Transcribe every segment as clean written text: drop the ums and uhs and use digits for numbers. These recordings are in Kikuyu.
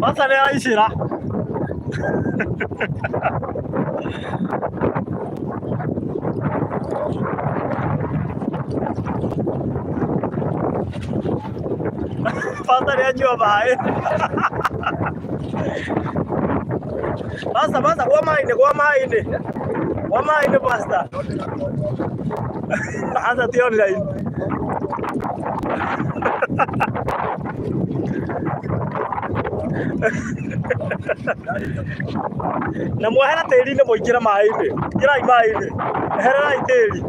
Pasta nĩ araicĩra. Pasta nĩ anyua maĩ. Pasta, pasta, gwa maĩ-inĩ, gwa maĩ-inĩ. Gwa maĩ-inĩ pasta. Aca ti online. Na mwehere tĩri-inĩ mũingĩre maĩ-inĩ. Ingĩrai maĩ-inĩ. Ehererai tĩri.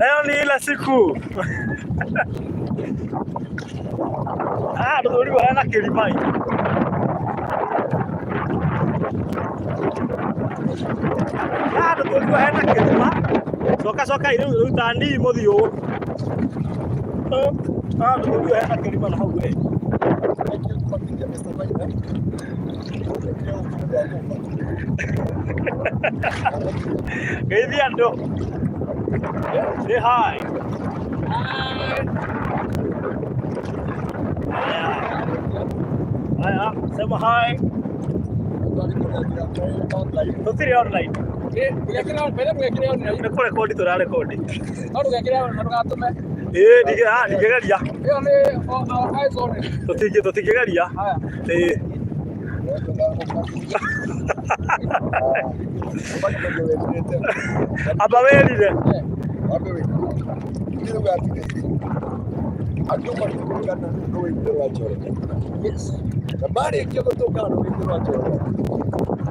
Leo ni ile siku. Ah, ndũthũri hena kĩrima-ĩ. Ah, ndũthũri hena kĩrima. Coka coka rĩu rĩu ta nii mũthiĩ ũũ. Ah, ndũthũri hena kĩrima na hau we. Geithia andũ. Say hi. Haya. Haya, sema hi. Tũtirĩ online. Nĩ kũrekondi tũrarekondi. Ĩĩ ndingĩgeria. Tũtingĩgeria. Ĩĩ. Amba wĩrire. Andũ magĩtũngana rũĩ-inĩ rwa Jorodani. Na marĩkia gũtũngana rũĩ-inĩ rwa Jorodani,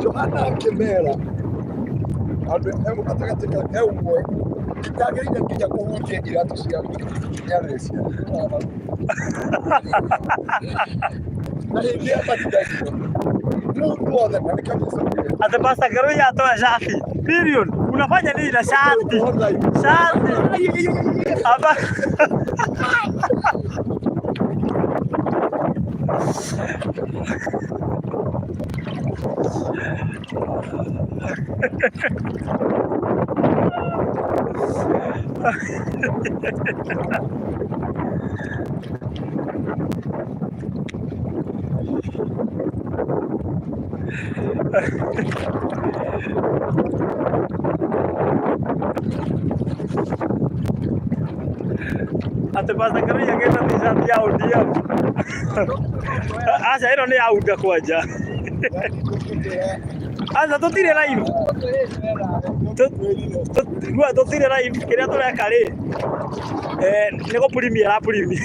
Johana akĩmera andũ gatagatĩ ka he ũmwe itagĩrĩire nginya kũhutia iratũ cia nyarĩrĩ ciake. Na hĩndĩ ya batithagio mũndũ wothe na nĩkĩo Jesũ augire, Ate Pastor Keruya atoe shati. Period. Unafanya nini na shati? Shati. Hapa. Atĩ Pastor Keruya agĩta t-shirt ya ODM. Aca ĩno nĩ ya UNGA kwanja. Aca tũtirĩ live. Rua tũtirĩ live kĩrĩa tũreka rĩ nĩ gũpurimia arapurimia.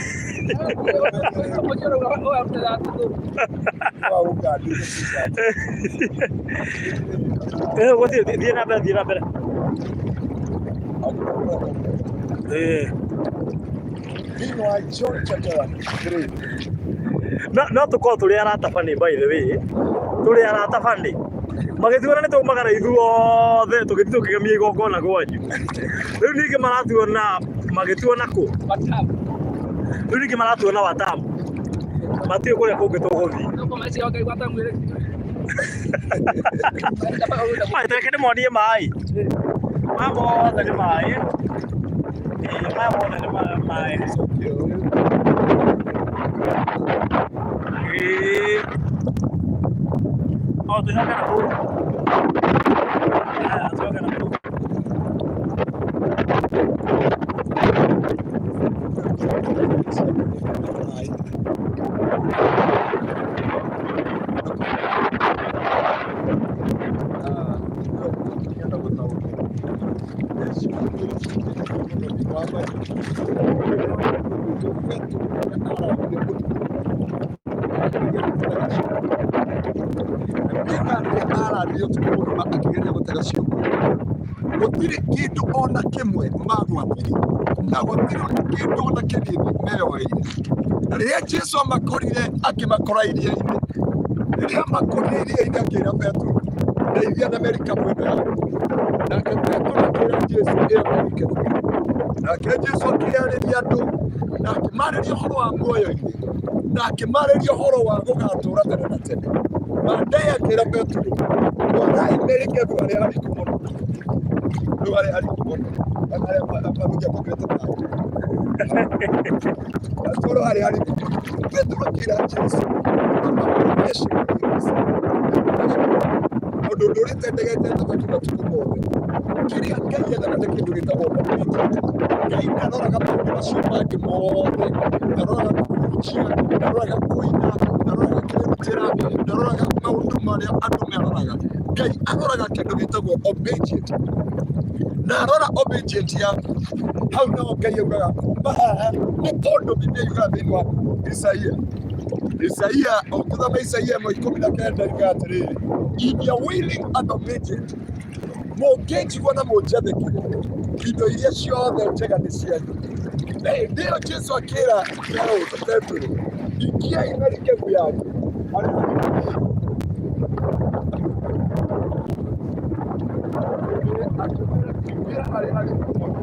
Gũthiĩ thiĩ na mbere thiĩ na mbere. Thĩinĩ wa John chapter 3 No tũkorwo tũrĩ arata bani by the way, tũrĩ arata bani. Magĩtuona nĩ twaumagara ithuothe tũgĩthiĩ tũkĩgemia igongona kwanyu. Rĩu ningĩ maratuona magĩtuona kũ? Rĩu ningĩ maratuona Watamu. Matiũĩ kũrĩa kũngĩ tũgũthiĩ. Maĩ reke ndĩmonie maĩ. Maya mothe nĩ maĩ. Ĩĩ maya mothe nĩ maĩ. Ĩĩ. No tũcoke na kũu. Aya, tũcoke na kũu. Akĩgeria gũtega ciũngũyũ gũtirĩ kĩndũ ona kĩmwe magwatirie na gũtirĩ ona kĩndũ ona kĩnini meyoeire. Na rĩrĩa Jesu amakorire akĩmakora iria-inĩ, rĩrĩa amakorire iria-inĩ akĩra Petero, ndeithia na merikabu ĩno yaku. Nake Petero akĩra Jesu ĩyo merikabu. Nake Jesu akĩarĩria andũ na akĩmarĩria ũhoro wa muoyo-inĩ. Na akĩmarĩria ũhoro wa gũgatũra tene na tene. Baadaye akĩra Petero, twarai merikebu harĩa hariku mũno. Rĩu harĩa hariku mũno, harĩa marungia tũkĩte maĩ. Atwarwo harĩa hariku mũno. Petero akĩra Jesu, I'm a professional in this. Tondũ ndũrĩte ndegete thamaki matukũ mothe. Kĩrĩa Ngai endaga nĩ kĩndũ gĩtagwo obedience. Ngai ndaroraga maũndũ macio mangĩ mothe. Ndaroraga kũhunjia, ndaroraga kũina, ndaroraga kwĩrutĩra, ndaroraga maũndũ marĩa andũ maroraga. Ngai aroraga kĩndũ gĩtagwo obedient. Na arora obedient yaku. Hau naho Ngai augaga kuma haha nĩ tondũ Biblia yugaga thĩinĩ wa Isaia. Isaia, ũngĩthoma Isaia 1:19 yugaga atĩrĩrĩ, if you are willing and obedient, mũngĩnjigua na mũnjathĩkĩre, indo iria ciothe njega nĩ cianyu. Na hĩndĩ ĩyo Jesu akĩra Petero, ingiai merikebu yake akĩmwĩra harĩa hariku mũno.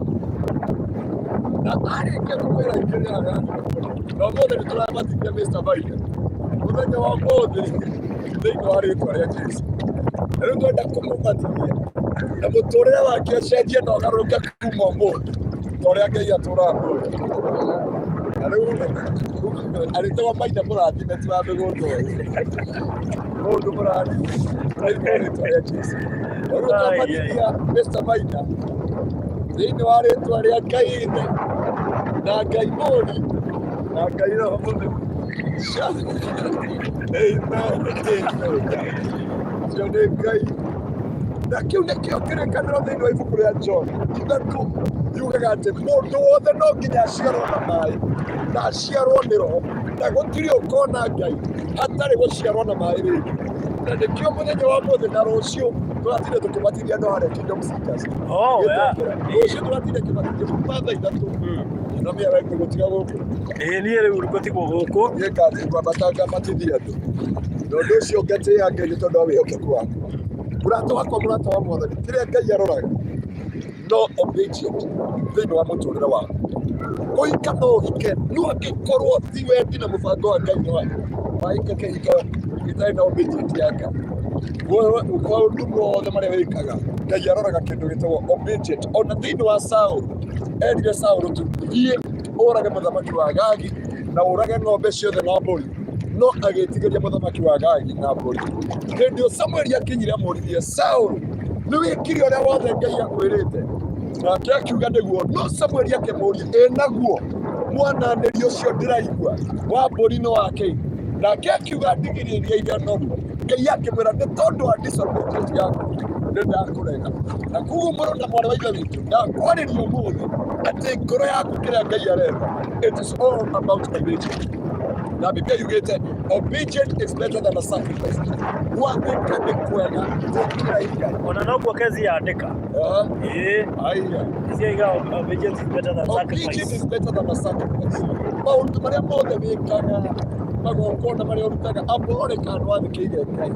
Na arĩkia kũmwĩra ingĩrĩra harĩa hariku mũno, na ũmũthĩ nĩ tũrabatithia Mr. Biden mũthenya wa ũmũthĩ thĩinĩ wa rĩtwa rĩa Jesu. Na rĩu twenda kũmũbatithia na mũtũrĩre wake ũcenjie na ũgarũrũke kuma ũmũthĩ ta ũrĩa Ngai atũraga muoyo. Na rĩu arĩtagwo Maina mũrathime ti wa mĩgũnda ũyũ. Mũndũ mũrathime thĩinĩ wa rĩtwa rĩa Jesu. Na rĩu twabatithia Mr. Maina thĩinĩ wa rĩtwa rĩa Ngai Ithe na Ngai Mũriũ na Ngai Roho Mũtheru. Amen. Ũcio nĩ Ngai. Na kĩu nĩkĩo kĩrĩkanĩro thĩinĩ wa ibuku rĩa John 3 yugaga atĩ mũndũ wothe no nginya aciarwo na maĩ na aciarwo nĩ Roho, na gũtirĩ ũkona Ngai hatarĩ gũciarwo na maĩ rĩngĩ. Na nĩkĩo mũthenya wa ũmũthĩ na rũciũ tũratinda tũkĩbatithia andũ harĩa Kingdom Seekers. Oh, yeah. Rũciũ tũratinda kĩbatithio kuma thaa 3. Na mĩaka gũtiga gũkũ. Ĩĩ niĩ rĩu ngũtigwo gũkũ. Niĩ ngathiĩ kwambata ngabatithia andũ. Na ũndũ ũcio ngatĩĩa Ngai nĩ tondũ wa wĩhokeku waku. Mũrata wakwa, mũrata wa Mwathani, kĩrĩa Ngai aroraga no obedient thĩinĩ wa mũtũrĩre waku. Kũhika no ũhike, no angĩkorwo ti wendi na mũbango wa Ngai nĩ wahika kĩhiko gĩtarĩ na obedient ya Ngai. Wewe maũndũ mothe marĩa wĩkaga, Ngai aroraga kĩndũ gĩtagwo obedient. Ona thĩinĩ wa Saũlũ, erire Saũlũ tu, thiĩ ũrage mũthamaki wa Agagi na ũrage ng'ombe ciothe na mbũri. No agĩtigĩria mũthamaki wa Agagi na mbũri. Hĩndĩ ĩyo Samueli akinyire amũririe, Saũlũ, nĩ wĩkire ũrĩa wothe Ngai akwĩrĩte? Nake akiuga nĩguo. No Samueli akĩmũũria, ĩ naguo mwananĩrio ũcio ndĩraigua wa mbũri nĩ wa kĩ? Nake akiuga, ndigiri iria iria noru. Ngai akĩmwĩra, nĩ tondũ wa disobedience yaku nĩ ndakũrega. Na koguo mũrũ na mwarĩ wa Ithe witũ, ndakwarĩria ũmũthĩ atĩ ngoro yaku kĩrĩa Ngai arenda, it is all about obedience. Na Biblia yugĩte obedience is better than a sacrifice. Gwathĩka nĩ kwega gũkĩra igai. Ona noguo Kezi yandĩka. Ah, Ĩĩ. Aya. Kezia iga obedience is better than Obedience sacrifice. is better than a sacrifice. Maũndũ marĩa mothe wĩkaga, magongona marĩa ũrutaga, amba ũrore kana nĩwathĩkĩire Ngai.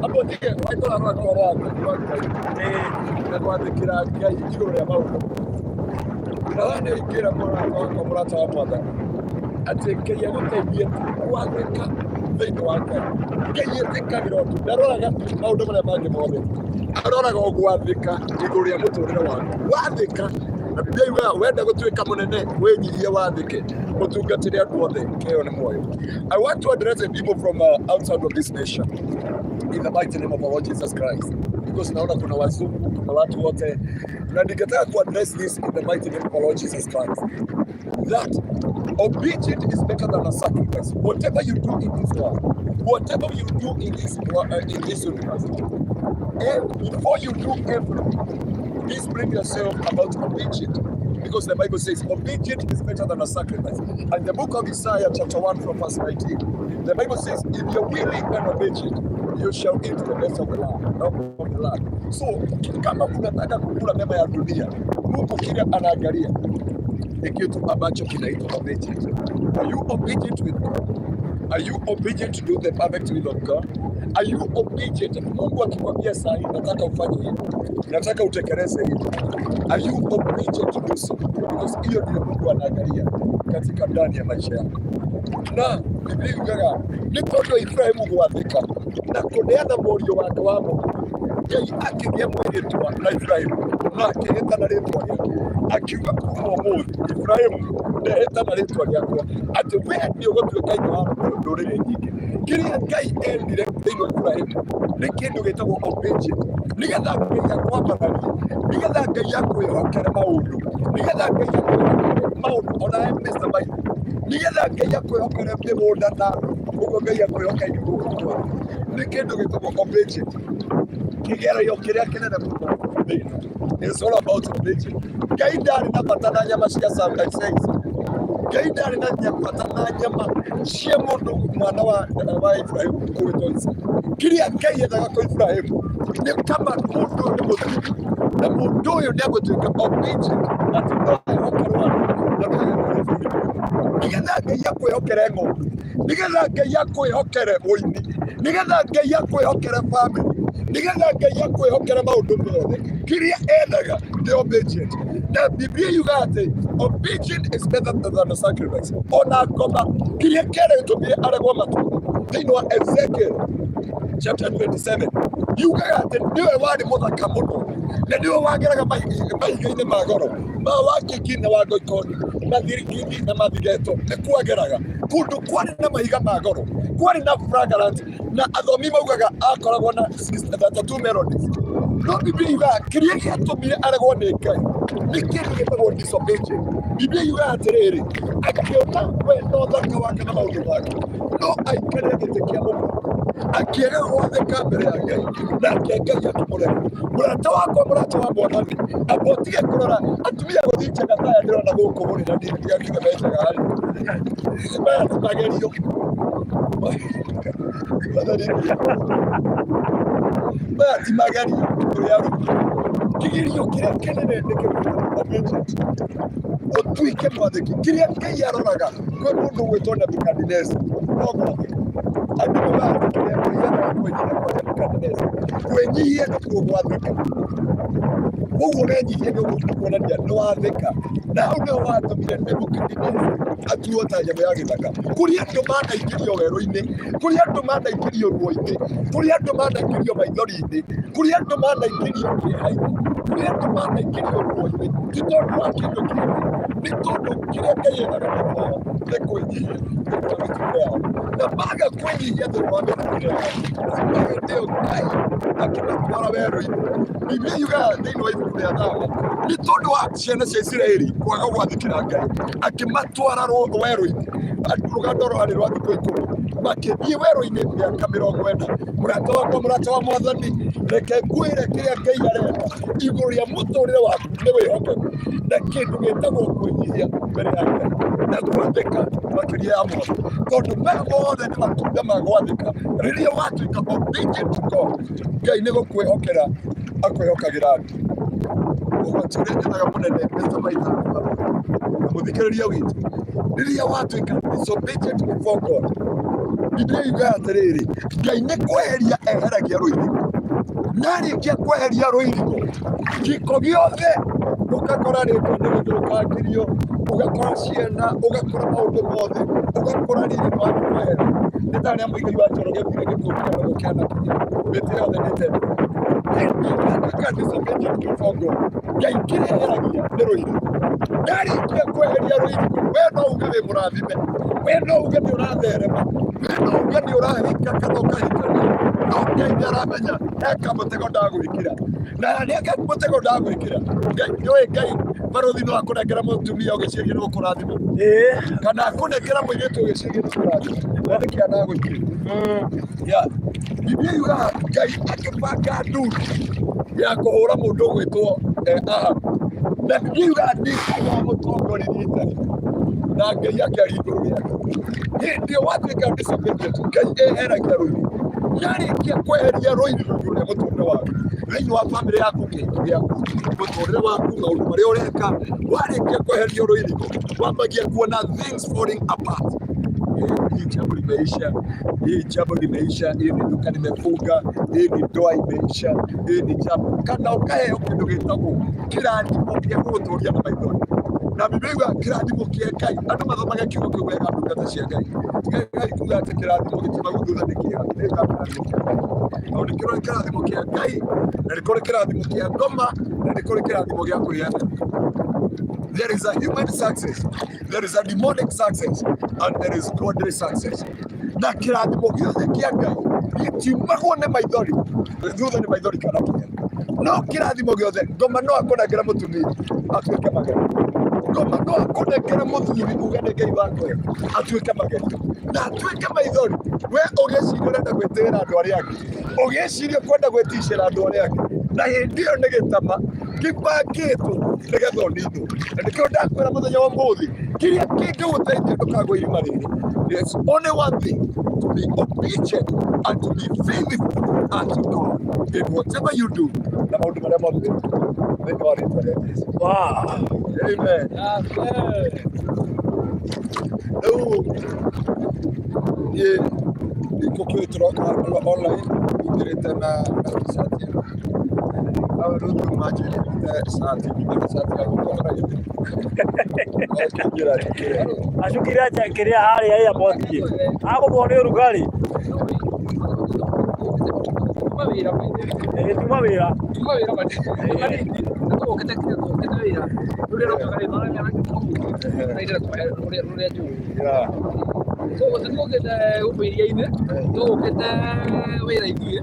Amba ũtige ũrarora ũhoro wa kũigua Ngai Ĩĩ. na gwathĩkĩra Ngai igũrũ rĩa maũndũ. Na haha nĩ ingĩra mũrata wakwa, mũrata wa Mwathani, atĩ Ngai agũteithie tu gwathĩka thĩinĩ wa Ngai. Ngai ĩtĩkagĩra o tu, ndaroraga maũndũ marĩa mangĩ mothe. Aroraga o gwathĩka igũrũ rĩa mũtũrĩre waku. Wathĩka, na Biblia yugaga wenda gũtuĩka mũnene, wĩnyihie wathĩke, ũtungatĩre andũ othe, kĩheo nĩ muoyo. I want to address the people from outside of this nation in the mighty name of our Lord Jesus Christ, because naona kuna wazungu, kuna watu wote, na ningetaka ku address this in the mighty name of our Lord Jesus Christ, that obedience is better than a sacrifice. Whatever you do in this world, whatever you do in this universe, and before you do everything, please bring yourself about obedience. Because the Bible says obedience is better than a sacrifice. And the book of Isaiah, chapter 1, from verse 19, the Bible says, if you're willing and obedient, you shall eat the best of the land. Of the land. So, kama unataka kukula mema ya dunia, Mungu kile anaangalia ni kitu ambacho kinaitwa obedience. Are you obedient with God? Are you obedient to do the perfect will of God? Are you obedient? Mungu akikwambia saa hii nataka ufanye hivi, nataka utekeleze hivi. Are you obedient to do so? Because hiyo ndio Mungu anaangalia katika ndani ya maisha yako. Na Biblia yugaga nĩ tondũ Ibrahimu gwathĩka na kũneana mũriũ wake wa mũmwe, Ngai akĩgĩa mwĩhĩtwa na Ibrahimu na akĩhĩta na rĩtwa rĩake, akiuga kuma ũmũthĩ Ibrahimu ndehĩta na rĩtwa rĩakwa atĩ we nĩ ũgũtuĩka ithe wa ndũrĩrĩ nyingĩ. Kĩrĩa Ngai endire thĩinĩ wa Ibrahimu nĩ kĩndũ gĩtagwo obedience, nĩgetha Ngai akwambararie, nĩgetha Ngai akwĩhokere maũndũ, nĩgetha Ngai akwĩhokere maũndũ ona we Mr. Maitho, nĩgetha Ngai akwĩhokere mĩgũnda na andũ, ũguo Ngai akwĩhokeire gũkũ kwao. Nĩ kĩndũ gĩtagwo obedience, kĩgerio kĩrĩa kĩnene mũno thĩ ĩno. It's all about obedience. Ngai ndarĩ na bata na nyama cia Isaka. Ngai ndarĩ na bata na nyama cia mũndũ mwana wa Ibrahimu ũgwĩtwo Isaka. Kĩrĩa Ngai endaga kwĩ Ibrahimu nĩ kama mũndũ ũyũ nĩ mũthingu na mũndũ ũyũ nĩ egũtuĩka obedient atĩ no ehokerwo andũ na no ehokerwo bũrũri mũgima. Nĩgetha Ngai akwĩhokere ng'ondu, nĩgetha Ngai akwĩhokere ũini, nĩgetha Ngai akwĩhokere family, nĩgetha Ngai akwĩhokere maũndũ mothe, kĩrĩa endaga nĩ obedient. Na Biblia yugaga atĩ obedient is better than a sacrifice. Ona ngoma kĩrĩa kĩarĩtũmire aregwo matunda thĩinĩ wa Ezekiel chapter 27 yugaga atĩ nĩwe warĩ mũthaka mũno na nĩwe wageraga mahiga-inĩ ma goro ma Wakiki na wa Ngoikoni, Mathirigini na Mathigeto nĩ kwageraga kũndũ kwarĩ na mahiga ma goro, kwarĩ na fragrance, na athomi maugaga akoragwo na 32 melodies. No Biblia yugaga kĩrĩa gĩatũmire aregwo nĩ Ngai nĩ kĩndũ gĩtagwo disobedience. Biblia yugaga atĩrĩrĩ, akĩona we na ũthaka wake na maũndũ make no aikarĩre gĩtĩ kĩa mũmwe, akĩaga gwathĩka mbere ya Ngai, nake Ngai akĩmũrega. Mũrata wakwa, mũrata wa Mwathani, amba ũtige kũrora atumia gũthiĩ njega ta aya ndĩrona gũkũ rĩ, na ndiakiuga me njega rĩ, maya ti magerio. Mwathani, maya ti magerio tũrĩ arũme. Kĩgerio kĩrĩa kĩnene nĩ kĩgwĩtwo obedience, ũtuĩke mwathĩki. Kĩrĩa Ngai aroraga kwĩ mũndũ ũgwĩtwo Nebukadineza no mwathĩki. Andũ nĩ mathĩkire Ngai endaga kwĩnyihia kwa Nebukadineza. Kwĩnyihia nĩkuo gwathĩka. Ũguo wenyihia nĩ ũguo kuonania nĩ wathĩka. Na hau nĩho watũmire Nebukadineza atuo ta nyamũ ya gĩthaka. Kũrĩ andũ manaingĩrio werũ-inĩ, kũrĩ andũ manaingĩrio ruo-inĩ, kũrĩ andũ manaingĩrio maithori-inĩ, kũrĩ andũ manaingĩrio kĩeha-inĩ, kũrĩ andũ manaingĩrio ruo-inĩ, ti tondũ wa kĩndũ kĩngĩ, nĩ tondũ kĩrĩa Ngai endaga thĩinĩ wao nĩ kwĩnyihia thĩinĩ wa mĩtũrĩre yao. Na maga kwĩnyihia thĩinĩ wa mĩtũrĩre yao, kuma hĩndĩ ĩyo Ngai akĩmatwara werũ-inĩ. Biblia yugaga thĩinĩ wa ibuku rĩa Thama, nĩ tondũ wa ciana cia Isiraeli kwaga gwathĩkĩra Ngai, akĩmatwara werũ-inĩ. Rũgendo rwarĩ rwa thikũ 10, makĩthiĩ werũ-inĩ mĩaka 40. Mũrata wakwa, mũrata wa Mwathani, reke ngwĩre kĩrĩa Ngai arenda igũrũ rĩa mũtũrĩre waku nĩ wĩhokeku na kĩndũ gĩtagwo kwĩnyihia mbere ya Ngai na gwathĩka makĩria ya mothe, tondũ maya mothe nĩ matunda ma gwathĩka. Rĩrĩa watuĩka obedient to God, Ngai nĩ gũkwĩhokera akwĩhokagĩra andũ. Ũgwati ũrĩa nyonaga mũnene Mr. Maitha na mũthikĩrĩria witũ, rĩrĩa watuĩka disobedient before God, Biblia yugaga atĩrĩrĩ, Ngai nĩ kweheria eheragia rũirigo, na arĩkia kweheria rũirigo, gĩko gĩothe ũgakora rĩtwa nĩ rĩthũkangirio, ũgakora ciana, ũgakora maũndũ mothe, ũgakora riri waku kwehera. Nĩ ta harĩa Mũigai wa Njoroge augire gĩkũnjo kĩaragwo kĩanakinya, mĩtĩ yothe nĩ tene. Hĩndĩ watuĩka disobedient before God, Ngai kĩrĩa eheragia nĩ rũirigo. Ndarĩkia kweheria rũirigo, we no uge wĩ mũrathime, we no uge nĩ ũratherema, we no uge nĩ ũrahika kana ũkahikania, no Ngai nĩ aramenya he kamũtego ndagwĩkĩra. Na harĩa kamũtego ndagwĩkĩra, Ngai nĩũĩ Ngai barũthi no akũnengere mũtumia ũgĩciria nĩ gũkũrathima, kana akũnengera mũirĩtu ũgĩciria nĩ gũkũrathima, na nĩkĩ anagwĩkĩra. Ya, Biblia yugaga Ngai akĩbanga ndundu ya kũhũra mũndũ ũgwĩtwo Ahabu. Na Biblia yugaga nĩ Ngai wamũtongoririe ita-inĩ, na Ngai akĩaria igũrũ rĩake. Hĩndĩ ĩyo watuĩka disobedient, Ngai eheragia rũirigo. Yarĩkia kweheria rũirigo igũrũ rĩa mũtũrĩre waku, thĩinĩ wa bamĩrĩ yaku, kĩhiko gĩaku, mũtũrĩre waku, maũndũ marĩa ũreka, warĩkia kweheria rũirigo, wambagia kuona things falling apart. Hii jambo limeisha, hii jambo limeisha, hii ni duka nimefunga, hii ni ndoa imeisha, hii ni jambo, kana ũkaheo kĩndũ gĩtagwo kĩrathimo gĩa gũgũtũria na maithori. Na Biblia yugaga kĩrathimo kĩa Ngai, andũ mathomage kiugo kĩu wega, ndungata cia Ngai. Ngai kuga atĩ kĩrathimo gĩtiumagwo thutha nĩ kĩega, Biblia yugaga kĩrathimo kĩa Ngai. Tondũ nĩ kũrĩ kĩrathimo kĩa Ngai, na nĩ kũrĩ kĩrathimo kĩa ngoma, na nĩ kũrĩ kĩrathimo gĩa kwĩyenda. There is a human success, there is a demonic success, and there is godly success. Na kĩrathimo gĩothe kĩa Ngai gĩtiumagwo nĩ maithori, thutha nĩ maithori kana kĩeha. No kĩrathimo gĩothe, ngoma no akũnengere mũtumia atuĩke magerio. Ngoma no akũnengere mũthuri uge nĩ Ngai wakwe atuĩke magerio na atuĩke maithori. We ũgĩciria ũrenda gwĩtĩĩra andũ arĩa angĩ, ũgĩciria kwenda gwĩticĩra andũ arĩa angĩ, na hĩndĩ ĩyo nĩ gĩtama kĩbangĩtwo nĩgetha ũninwo. Na nĩkĩo ndakwĩra mũthenya wa ũmũthĩ, kĩrĩa kĩngĩgũteithia ndũkagwe irima rĩrĩ, there's only one thing, to be obedient and to be faithful unto God in whatever you do, na maũndũ marĩa mothe wĩkaga. Thĩinĩ wa rĩtwa rĩa Jesu. Wow. Amen. Rĩu niĩ ndikũkĩũĩ tũroka online ingĩrĩte na t-shirt ĩno. Hau rĩu manjĩrĩte cati, na cati ya gũkora gĩthĩ. Makĩnjĩra njĩkĩre. Acukire kĩrĩa harĩa airport. Agũthwo nĩ ũrugarĩ. Ĩĩ tuma wĩra. Yeah. Tũgũkĩte gũkũ iria-inĩ, tũgũkĩte wĩra ithuĩ,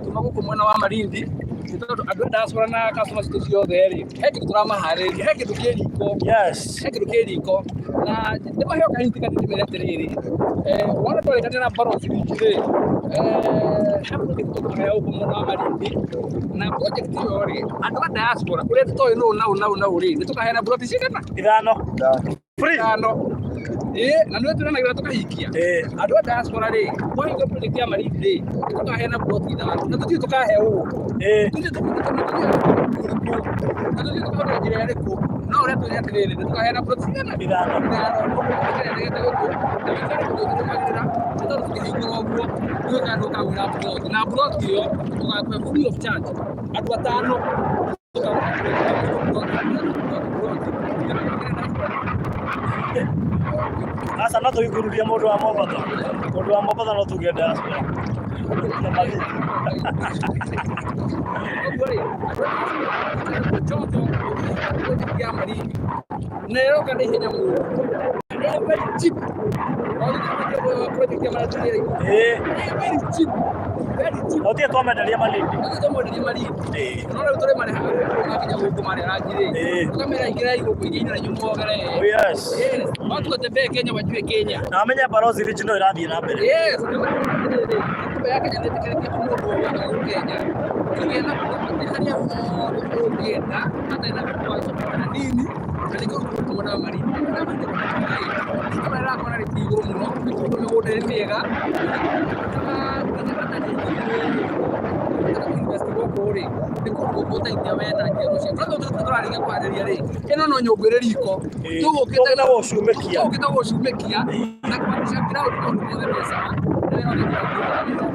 tuma gũkũ mwena wa Malindi, nĩ tondũ andũ a diaspora na customer citũ ciothe rĩ, he kĩndũ tũramaharĩrĩria, he kĩndũ kĩ riko, Yes. he kĩndũ kĩ riko, na ndĩmahe o kahinda kanini ndĩmere atĩrĩrĩ, wona twarĩkanĩra na Barozi wiki rĩ, he project tũkũheo gũkũ mwena wa Malindi, na project ĩyo rĩ, andũ a diaspora ũrĩa tũtoĩ nũ na ũ na ũ na ũ rĩ, nĩ tũkaheana ploti cigana? Ithano. Free. Ithano. Ĩĩ, na nĩwe twĩranagĩra tũkahingia. Ĩĩ. Andũ a diaspora rĩ, kwahinga project ya Malindi rĩ, nĩ tũkaheana ploti ithano, na tũtiũĩ tũkahe ũ. Ĩĩ. Tũtiũĩ tũkahe ũrĩkũ, na tũtiũĩ tũkahũthĩra njĩra ĩrĩkũ, no ũrĩa tũĩ atĩrĩrĩ, nĩ tũkaheana ploti cigana? Ithano. Ithano. Koguo tũkenerete gũkũ, na wĩkare kũndũ tũrũmagĩrĩra, nĩ tondũ tũkĩhingũra ũguo, ndũĩ kana ndũkagũra ploti, na ploti ĩyo tũgakũhe free of charge, andũ atano Aca no tũgĩkururia mũndũ wa Mombatha. Mũndũ wa Mombatha no tuge diaspora. Na Malindi. Na ĩroka na ihenya mũno. Nĩ very cheap. Project ya Malindi Ĩĩ. very cheap. Very cheap. Na ũtige twamenderia Malindi. Ũguo twamenderia Malindi. Ĩĩ. No rĩu tũrĩ marĩhaga gũkũ makinya gũkũ marĩ ranji rĩ. Ĩĩ. Tũkamera ingĩrai gũkũ iria-inĩ na inyuĩ muogeree. Oh yes. Yes. Watu watembee Kenya wajue Kenya. Na amenye Barozi Regional ĩrathiĩ na mbere. Yes. Katiba ya Kenya nĩĩtĩkĩrĩtie mũndũ o wothe gũkũ Kenya kũgĩa na property harĩa hothe ũngĩenda hatarĩ na vikwazo ona hanini, na nĩkĩo gũkũ mwena wa Malindi. Mwena wa Malindi itũra rĩrakorwo rĩkĩ igũrũ mũno nĩ tondũ mĩgũnda ĩrĩ mĩega, nginya hatarĩ invest gũkũ rĩ, nĩ kũndũ gũgũteithia we na njiaro ciaku. No tondũ tũrarĩkia kwarĩria rĩ, ĩno no nyũngũ ĩrĩ riko, tũgũkĩte Tũgũkĩte gũcumĩkia. tũgũkĩte gũcumĩkia na kũhakikisha ground maũndũ mothe me sawa, na wĩra ũrĩa mũno.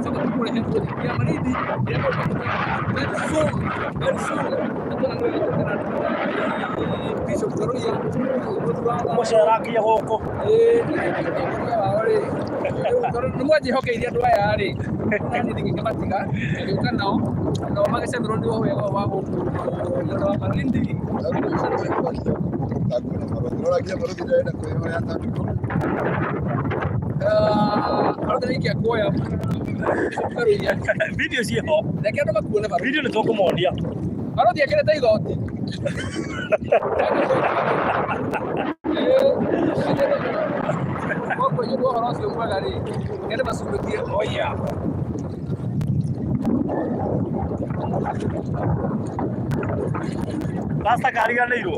Tũcoka tũkũrehe project ya Malindi ĩrĩa very soon, very soon. Na tuona nĩ wega na Bishop Karuia, Mũcera nginya gũkũ. Nĩ mwanjĩhokeire andũ aya rĩ, nani ndingĩkĩmatiga, ngĩũka nao, nao magĩcemerwo nĩ wega wa gũkũ mwena wa Malindi. Barothi nĩ kuoya Karuia. Video ciĩho. Reke andũ makuone barothi. Video nĩ tũkũmonia. Barothi ekĩrĩte igoti. Koguo nĩ ũndũ wa ũhoro ũcio mwega rĩ, nĩ macumĩkie oya. Pastor kariganĩirwo.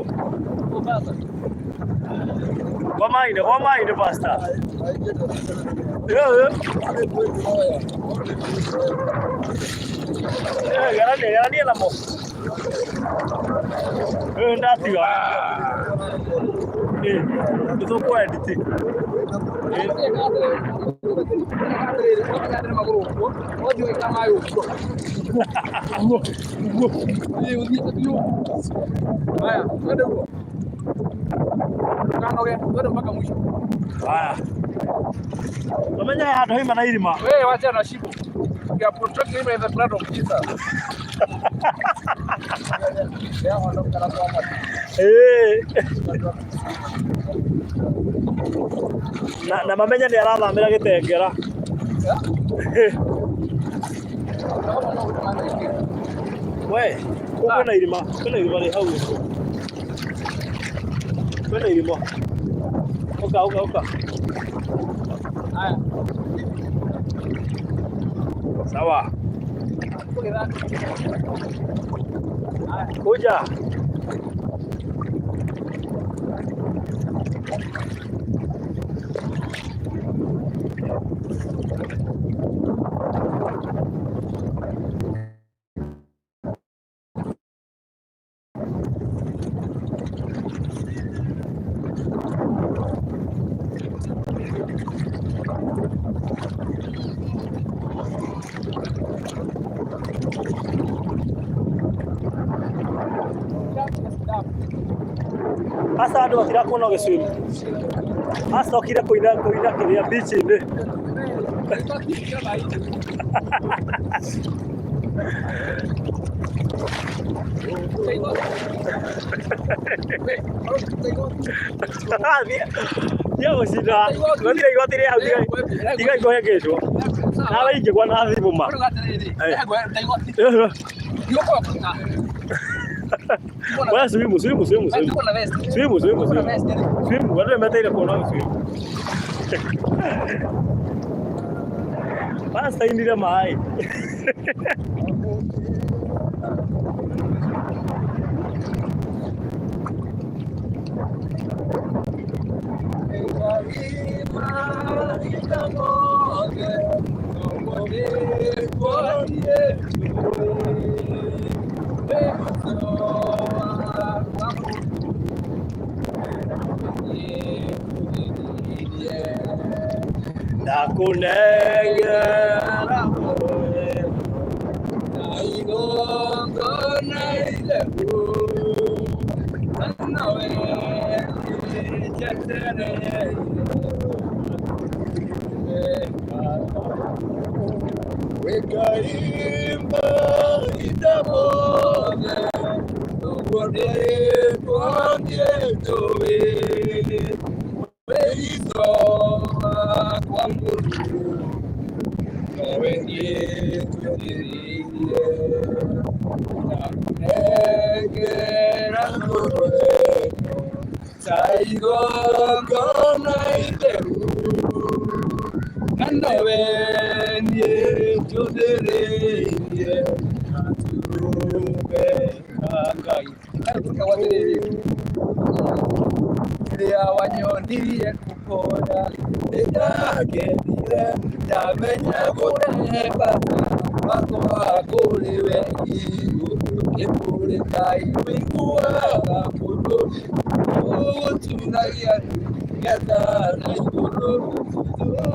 Kwa maĩ-inĩ, kwa maĩ-inĩ pastor. Ĩĩ. Ĩĩ, gerania, gerania namo. Ĩĩ ndatiga. Ĩĩ, nĩ tũkũ edit. Ĩĩ. Ndũkanoge, twende mpaka mwisho. Haya. Wamenya handũ haima na irima. Wewe wacha na shimo. We are protecting him in the blood of Jesus. Eh. Na mamenya nĩ arathamĩra Gĩtengera. We, kwĩna irima, kwĩna irima rĩ hau ũguo. Kwĩna irima. Ũka, ũka, ũka. Haya. Sawa. Kuja. Asa andũ matirakuona ũgĩswim. Acokire kũina kũina kĩrĩa beach-inĩ. Tiga gũcinda. Gũtirĩ igoti rĩ hau tiga ikũhĩngĩcwo. Nawe ingĩgwa na thimũ ma. We swimu swimu swimu swimu. Swimu swimu swimu. Swimu andũ nĩmetereire kuona ũgĩswim. Bacainire maĩ. Ndakunengera muoyo. Wekaimba itamone Wanyonirie kuhoya nĩndakenire ndamenya kũrehe bata wakwa kũrĩ we igũrũ nĩ kũrĩ Ngai ũiguaga bũrũri ũgũturagia ngetha na igũrũ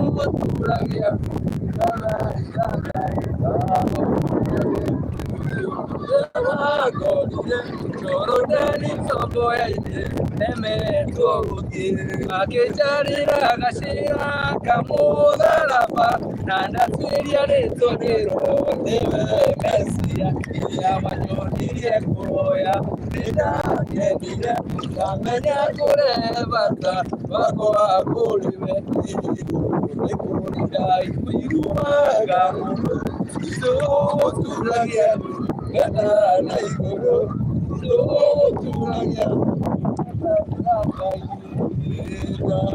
ũgũturagia akĩnjarĩra gacĩra kamũtharaba na ndatuĩria rĩtwa rĩro nĩwe Mesia iria wanyonirie kũhoya nĩndakenire ndamenya kũrehe bata wakwa kũrĩ we igũrũ nĩ kũrĩ Ngai ũiguaga mũno ũgũturagia ngetha na igũrũ ũgũturagia.